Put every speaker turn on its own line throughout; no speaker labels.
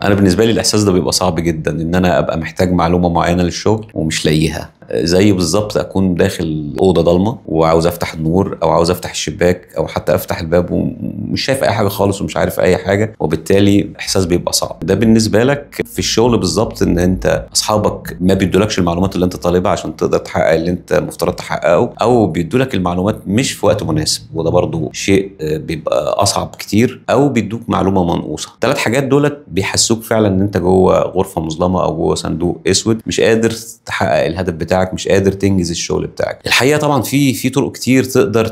انا بالنسبة لي الاحساس ده بيبقى صعب جدا، ان انا ابقى محتاج معلومة معينة للشغل ومش لاقيها. زي بالظبط اكون داخل اوضة ضلمة وعاوز افتح النور او عاوز افتح الشباك او حتى افتح الباب ومش شايف اي حاجة خالص ومش عارف اي حاجة، وبالتالي احساس بيبقى صعب. ده بالنسبة لك في الشغل بالظبط، ان انت اصحابك ما بيدولكش المعلومات اللي انت طالبها عشان تقدر تحقق اللي انت مفترض تحققه، او بيدولك المعلومات مش في وقت مناسب، وده برضو شيء بيبقى اصعب كتير، او بيدوك معلومة منقوصه. ثلاث حاجات دولت بيحسوك فعلا ان انت جوه غرفة مظلمة او جوه صندوق اسود، مش قادر تحقق الهدف بتاعك، مش قادر تنجز الشغل بتاعك. الحقيقة طبعا في طرق كتير تقدر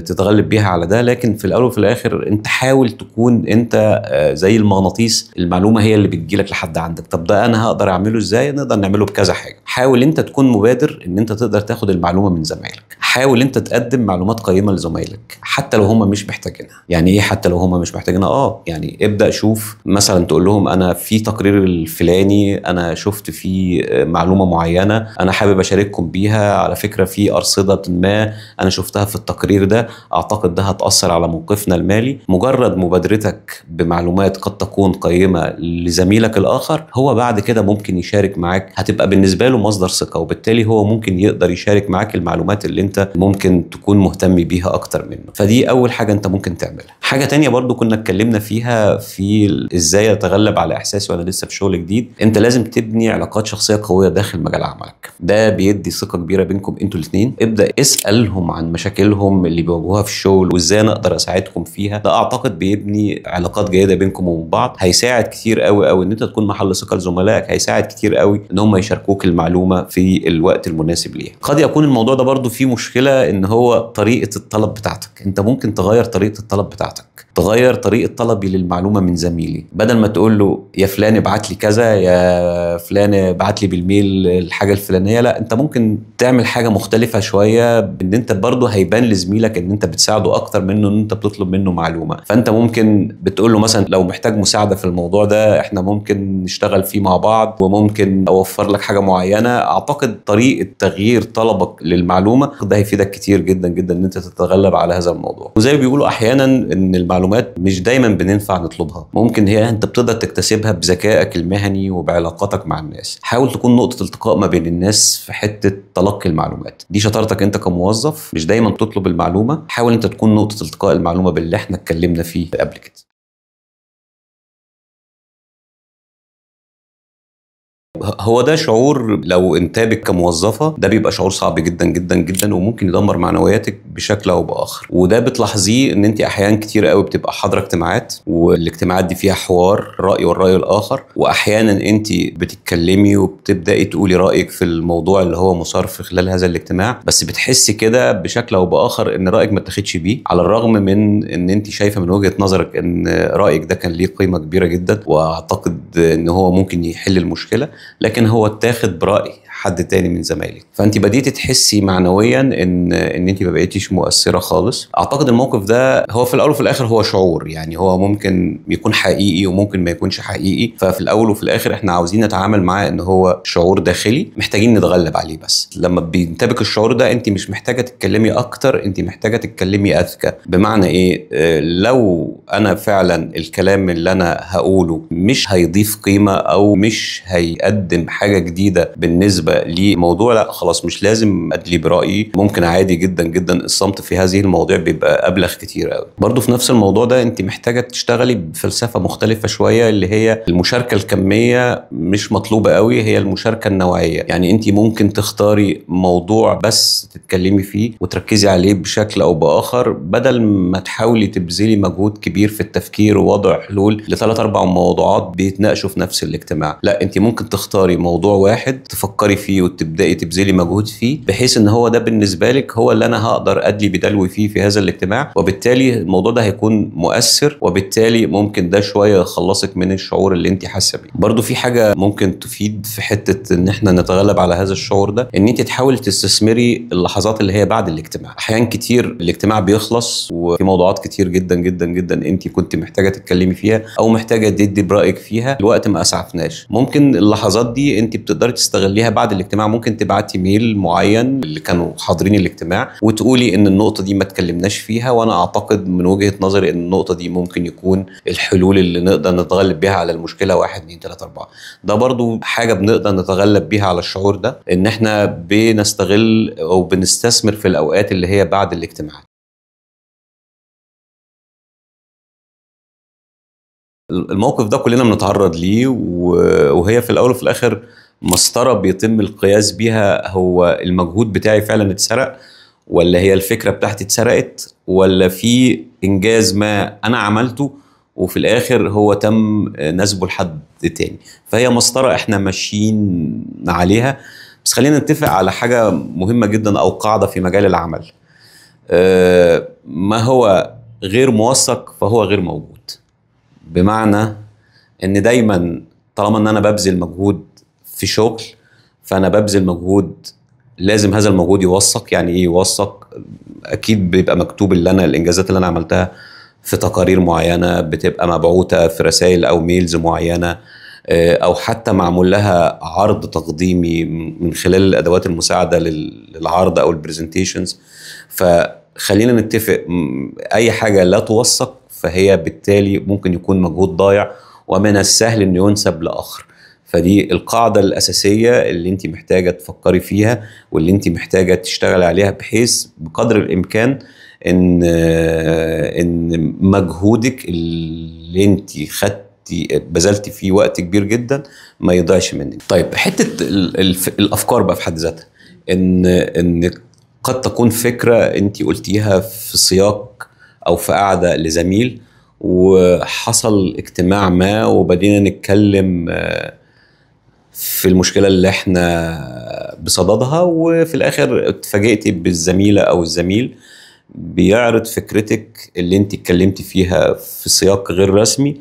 تتغلب بيها على ده، لكن في الاول وفي الاخر انت حاول تكون انت زي المغناطيس، المعلومة هي اللي بتجيلك لحد عندك. طب ده انا هقدر اعمله ازاي؟ نقدر نعمله بكذا حاجة. حاول انت تكون مبادر ان انت تقدر تاخد المعلومة من زمايلك، حاول انت تقدم معلومات قيمة لزمايلك حتى لو هم مش محتاجينها. يعني ايه حتى لو هم مش محتاجينها؟ يعني ابدا شوف مثلا تقول لهم انا في تقرير الفلاني انا شفت فيه معلومة معينة انا حابب اشارككم بيها، على فكرة في ارصده ما انا شفتها في التقرير ده، اعتقد ده هتاثر على موقفنا المالي. مجرد مبادرتك بمعلومات قد تكون قيمة لزميلك الاخر، هو بعد كده ممكن يشارك معاك، هتبقى بالنسبة له مصدر ثقة، وبالتالي هو ممكن يقدر يشارك معاك المعلومات اللي انت ممكن تكون مهتم بيها اكتر منه. فدي اول حاجة انت ممكن تعملها. حاجة تانية برضو كنا اتكلمنا فيها في ازاي اتغلب على احساسي وانا لسه في شغل جديد، انت لازم تبني علاقات شخصية قوية داخل مجال عملك. ده بيدي ثقة كبيرة بينكم انتوا الاثنين. ابدا اسالهم عن مشاكلهم اللي بيواجهوها في الشغل وازاي انا اقدر اساعدكم فيها. ده اعتقد بيبني علاقات جيدة بينكم وبين بعض، هيساعد كتير قوي قوي ان انت تكون محل ثقة لزملائك، هيساعد كتير قوي ان هم يشاركوك المعلومة في الوقت المناسب ليها. قد يكون الموضوع ده برضو فيه مشكلة، ان هو طريقه الطلب بتاعتك. انت ممكن تغير طريقه الطلب بتاعتك، تغير طريقه طلبي للمعلومة من زميلي. بدل ما تقول له يا فلان ابعت لي كذا، يا فلان ابعت لي بالميل الحاجة الفلانية، لا، انت ممكن تعمل حاجة مختلفة شوية، ان انت برضه هيبان لزميلك ان انت بتساعده اكتر منه ان انت بتطلب منه معلومة. فانت ممكن بتقول له مثلا لو محتاج مساعدة في الموضوع ده احنا ممكن نشتغل فيه مع بعض وممكن اوفر لك حاجة معينة. اعتقد طريقه تغيير طلبك للمعلومة ده هيفيدك كتير جدا جدا ان انت تتغلب على هذا الموضوع. وزي ما بيقولوا احيانا ان المعلومات مش دايما بننفع نطلبها، ممكن هي انت بتقدر تكتسبها بذكائك المهني وبعلاقاتك مع الناس. حاول تكون نقطة التقاء ما بين الناس في حتة تلقي المعلومات دي. شطارتك انت كموظف مش دايما تطلب المعلومة، حاول انت تكون نقطة التقاء المعلومة باللي احنا اتكلمنا فيه قبل كده. هو ده شعور لو انتابك كموظفه ده بيبقى شعور صعب جدا جدا جدا، وممكن يدمر معنوياتك بشكل او باخر. وده بتلاحظيه ان انت احيان كتير قوي بتبقى حاضره اجتماعات، والاجتماعات دي فيها حوار راي والراي الاخر، واحيانا انت بتتكلمي وبتبداي تقولي رايك في الموضوع اللي هو مثار في خلال هذا الاجتماع، بس بتحسي كده بشكل او باخر ان رايك ما اتاخدش بيه، على الرغم من ان انت شايفه من وجهه نظرك ان رايك ده كان ليه قيمة كبيرة جدا واعتقد ان هو ممكن يحل المشكلة، لكن هو اتاخد برأي حد تاني من زمايلك. فانت بديتي تحسي معنويا ان انت ما بقيتيش مؤثرة خالص. اعتقد الموقف ده هو في الاول وفي الاخر هو شعور، يعني هو ممكن يكون حقيقي وممكن ما يكونش حقيقي. ففي الاول وفي الاخر احنا عاوزين نتعامل معاه ان هو شعور داخلي محتاجين نتغلب عليه. بس لما بينتبك الشعور ده انت مش محتاجه تتكلمي اكتر، انت محتاجه تتكلمي اذكى. بمعنى ايه؟ لو انا فعلا الكلام اللي انا هقوله مش هيضيف قيمة او مش هيقدم حاجة جديدة بالنسبة لموضوع، لا خلاص مش لازم ادلي برايي، ممكن عادي جدا جدا الصمت في هذه المواضيع بيبقى ابلغ كتير قوي. برضو في نفس الموضوع ده انت محتاجه تشتغلي بفلسفة مختلفة شوية، اللي هي المشاركة الكمية مش مطلوبه قوي، هي المشاركة النوعية. يعني انت ممكن تختاري موضوع بس تتكلمي فيه وتركزي عليه بشكل او باخر، بدل ما تحاولي تبذلي مجهود كبير في التفكير ووضع حلول لثلاث اربع موضوعات بيتناقشوا في نفس الاجتماع. لا، انت ممكن تختاري موضوع واحد تفكري فيه وتبداي تبذلي مجهود فيه، بحيث ان هو ده بالنسبة لك هو اللي انا هقدر ادلي بدلوي فيه في هذا الاجتماع، وبالتالي الموضوع ده هيكون مؤثر، وبالتالي ممكن ده شوية يخلصك من الشعور اللي انت حاسه بيه. برضو في حاجة ممكن تفيد في حتة ان احنا نتغلب على هذا الشعور ده، ان انت تحاولي تستثمري اللحظات اللي هي بعد الاجتماع. احيان كتير الاجتماع بيخلص وفي موضوعات كتير جدا جدا جدا انت كنت محتاجه تتكلمي فيها او محتاجه تدي برايك فيها، الوقت ما اسعفناش. ممكن اللحظات اللحظات دي انت بتقدري تستغليها بعد الاجتماع، ممكن تبعتي mail معين اللي كانوا حاضرين الاجتماع وتقولي ان النقطة دي ما اتكلمناش فيها، وانا اعتقد من وجهه نظري ان النقطة دي ممكن يكون الحلول اللي نقدر نتغلب بيها على المشكلة 1 2 3 4. ده برضو حاجة بنقدر نتغلب بيها على الشعور ده، ان احنا بنستغل او بنستثمر في الاوقات اللي هي بعد الاجتماعات. الموقف ده كلنا بنتعرض ليه، وهي في الاول وفي الاخر مسطرة بيتم القياس بيها، هو المجهود بتاعي فعلا اتسرق، ولا هي الفكرة بتاعتي اتسرقت، ولا في انجاز ما انا عملته وفي الاخر هو تم نسبه لحد تاني. فهي مسطرة احنا ماشيين عليها. بس خلينا نتفق على حاجة مهمة جدا او قاعدة في مجال العمل، ما هو غير موثق فهو غير موجود. بمعنى ان دايما طالما ان انا ببذل مجهود في شغل، فانا ببذل مجهود لازم هذا المجهود يوثق. يعني ايه يوثق؟ اكيد بيبقى مكتوب اللي انا الانجازات اللي انا عملتها في تقارير معينة، بتبقى مبعوثه في رسائل او mails معينة، او حتى معمول لها عرض تقديمي من خلال الادوات المساعدة للعرض او ال presentations. فخلينا نتفق، اي حاجة لا توثق فهي بالتالي ممكن يكون مجهود ضايع ومن السهل انه ينسب لاخر. فدي القاعدة الاساسية اللي انت محتاجه تفكري فيها واللي انت محتاجه تشتغلي عليها، بحيث بقدر الامكان ان مجهودك اللي انت خدتي بذلتي فيه وقت كبير جدا ما يضيعش منك. طيب حتة الافكار بقى في حد ذاتها، ان قد تكون فكرة انت قلتيها في سياق او في قعدة لزميل، وحصل اجتماع ما وبدينا نتكلم في المشكلة اللي احنا بصددها، وفي الاخر اتفاجئتي بالزميله او الزميل بيعرض فكرتك اللي انت اتكلمتي فيها في سياق غير رسمي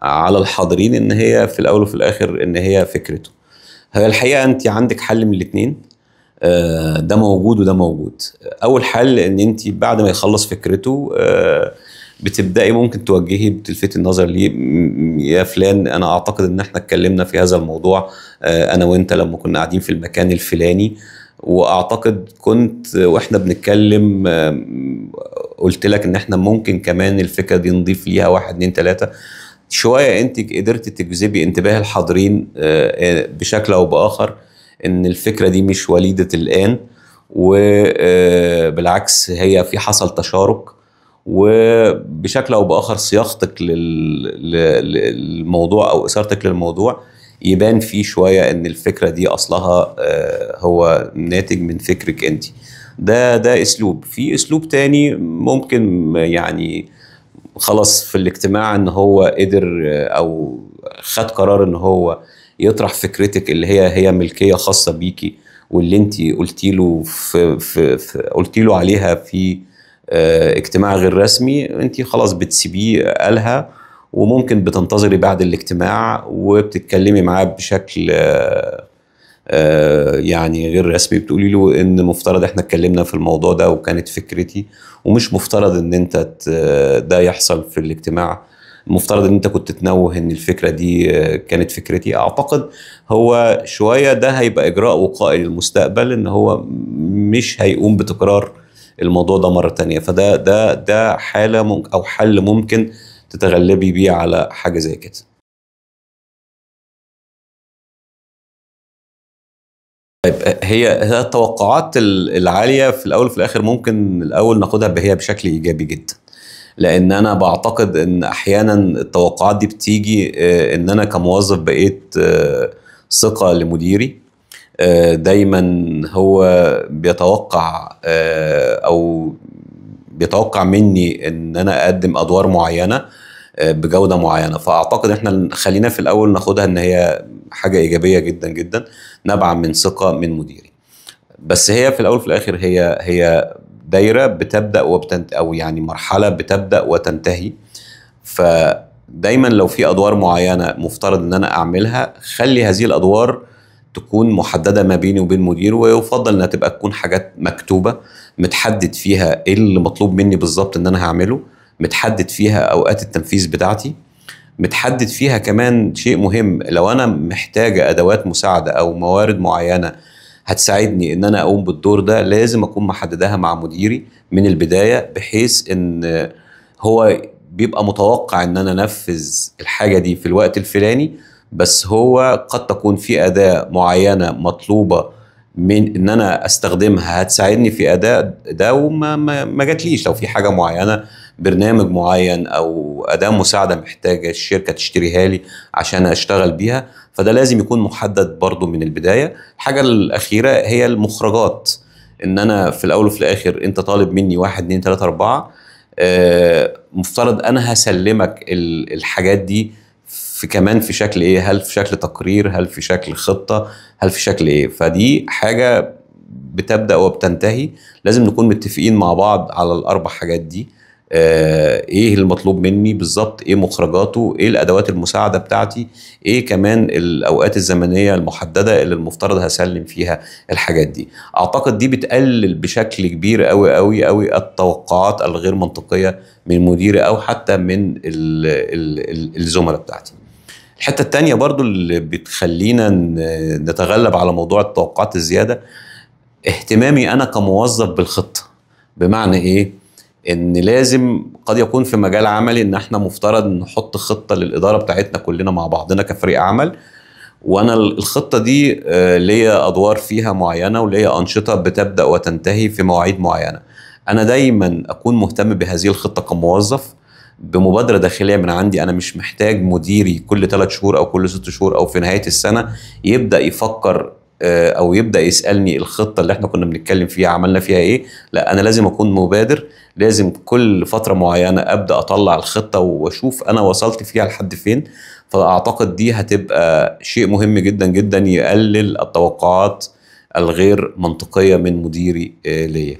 على الحاضرين، ان هي في الاول وفي الاخر ان هي فكرته. هي الحقيقة انت عندك حل من الاثنين، ده موجود وده موجود. اول حل ان انت بعد ما يخلص فكرته بتبداي ممكن توجهي بتلفتي النظر ليه، يا فلان انا اعتقد ان احنا اتكلمنا في هذا الموضوع انا وانت لما كنا قاعدين في المكان الفلاني، واعتقد كنت واحنا بنتكلم قلت لك ان احنا ممكن كمان الفكرة دي نضيف ليها 1 2 3. شوية انت قدرتي تجذبي انتباه الحاضرين بشكل او باخر ان الفكرة دي مش وليده الان، وبالعكس هي في حصل تشارك، وبشكل او باخر صياغتك للموضوع او اثارتك للموضوع يبان فيه شوية ان الفكرة دي اصلها هو ناتج من فكرك انت. ده اسلوب. في اسلوب تاني ممكن يعني خلاص في الاجتماع ان هو قدر او خد قرار ان هو يطرح فكرتك اللي هي ملكية خاصة بيكي، واللي انت قلتي له في قلتي له عليها في اجتماع غير رسمي، انت خلاص بتسيبيه قالها، وممكن بتنتظري بعد الاجتماع وبتتكلمي معاه بشكل يعني غير رسمي، بتقولي له ان مفترض احنا اتكلمنا في الموضوع ده وكانت فكرتي، ومش مفترض ان انت ده يحصل في الاجتماع، مفترض ان انت كنت تنوه ان الفكرة دي كانت فكرتي. اعتقد هو شوية ده هيبقى اجراء وقائي للمستقبل، ان هو مش هيقوم بتكرار الموضوع ده مرة تانية. فده ده ده حاله او حل ممكن تتغلبي بيه على حاجة زي كده. طيب هي التوقعات العالية في الاول وفي الاخر ممكن الاول ناخدها هي بشكل ايجابي جدا، لان انا بعتقد ان احيانا التوقعات دي بتيجي ان انا كموظف بقيت ثقة لمديري، دايما هو بيتوقع او بيتوقع مني ان انا اقدم ادوار معينة بجوده معينة. فاعتقد احنا خلينا في الاول ناخدها ان هي حاجة ايجابية جدا جدا نابعة من ثقة من مديري. بس هي في الاول وفي الاخر هي دايرة بتبدا او يعني مرحلة بتبدا وتنتهي. فدايما لو في ادوار معينة مفترض ان انا اعملها، خلي هذه الادوار تكون محددة ما بيني وبين مدير، ويفضل انها تبقى تكون حاجات مكتوبة متحدد فيها ايه اللي مطلوب مني بالظبط ان انا هعمله، متحدد فيها اوقات التنفيذ بتاعتي. متحدد فيها كمان شيء مهم، لو انا محتاجه ادوات مساعدة او موارد معينة هتساعدني ان انا اقوم بالدور ده، لازم اكون محددها مع مديري من البداية، بحيث ان هو بيبقى متوقع ان انا انفذ الحاجة دي في الوقت الفلاني، بس هو قد تكون في اداه معينة مطلوبه من ان انا استخدمها هتساعدني في اداء ده وما ما جاتليش. لو في حاجة معينة، برنامج معين او اداه مساعدة محتاجه الشركة تشتريها لي عشان اشتغل بيها، فده لازم يكون محدد برضو من البداية. الحاجة الاخيرة هي المخرجات، ان انا في الاول وفي الاخر انت طالب مني 1 2 3 4، مفترض انا هسلمك الحاجات دي في كمان في شكل ايه، هل في شكل تقرير، هل في شكل خطة، هل في شكل ايه. فدي حاجة بتبدأ وبتنتهي، لازم نكون متفقين مع بعض على الاربع حاجات دي، ايه المطلوب مني بالظبط، ايه مخرجاته، ايه الادوات المساعدة بتاعتي، ايه كمان الاوقات الزمنية المحددة اللي المفترض هسلم فيها الحاجات دي. اعتقد دي بتقلل بشكل كبير قوي قوي قوي التوقعات الغير منطقية من مديري او حتى من الزملاء بتاعتي. الحتة التانية برضو اللي بتخلينا نتغلب على موضوع التوقعات الزيادة، اهتمامي انا كموظف بالخطة. بمعنى ايه؟ ان لازم قد يكون في مجال عملي ان احنا مفترض نحط خطة للإدارة بتاعتنا كلنا مع بعضنا كفريق عمل، وانا الخطة دي ليا ادوار فيها معينة وليا انشطة بتبدأ وتنتهي في مواعيد معينة. انا دايما اكون مهتم بهذه الخطة كموظف بمبادرة داخلية من عندي. انا مش محتاج مديري كل 3 شهور او كل 6 شهور او في نهاية السنة يبدأ يفكر او يبدأ يسألني الخطة اللي احنا كنا بنتكلم فيها عملنا فيها ايه. لا، انا لازم اكون مبادر، لازم كل فترة معينة ابدأ اطلع الخطة واشوف انا وصلت فيها لحد فين. فاعتقد دي هتبقى شيء مهم جدا جدا يقلل التوقعات الغير منطقية من مديري ليا.